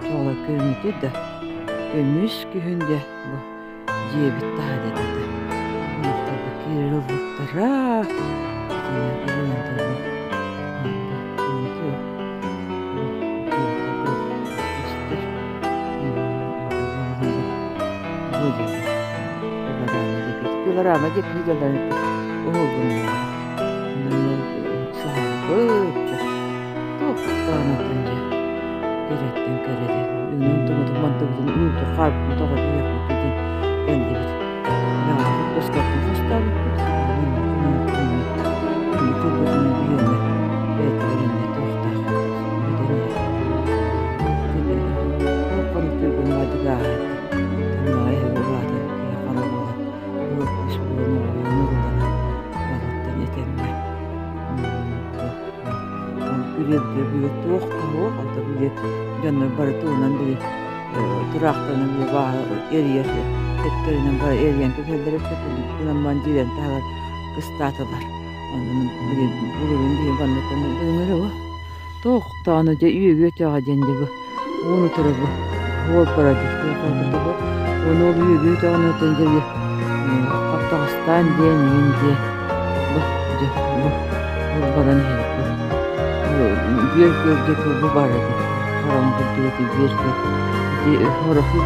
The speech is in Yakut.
Чоҕулар көрүҥүтүй да көмүс күһүн дьэ бу дьиэбит таһа дэтэтэ. Ынахтарбыт киирэр ылбыттара. Пилорама диэки дьалларын уһулгуннулар. Саһарбыт, туохтаан дьэ кэрэттэн кэрэ үнүн тумутун мантыбытын үүтү хаалбытын тоҕо диэхпит диэн кэллибит. Баҕарбыт доскаттан хостообуппут. Кылбытын биһиэнэ бэйэтигэр эмиэ туохтаахпыт бүтэн иһэр. Хонук баадыгааһыт тымнаҕа иһэ улаатар киһи хара буолан уот күүс буолан оҕолонон урууланан барыттан этэҥҥэ күрүөбүтүгэр били туох да суох онто били дьоннор бары тугунан били тураахтарынан били бааһы эрийэр төттөрүнэн бары эрийэн кэбиһэллэр эбит гынан баран дьиэлэрин таһыгар кыстаатылар онон били былырыын биһи манныттан бүгүҥҥү Туохтааны дьэ үөгүө өтөҕө диэн дьэ бу уун утары бу уол парадиктыы бу уону ол үөгүө өтөҕүн отон дьэ хаптаҕастаан диэн иин диэ бу дьэ бу бу баран иһэбит бу бүөр күөл диэки бу баар этэ хараҥа курдук ити бүөр күөл ити хороху.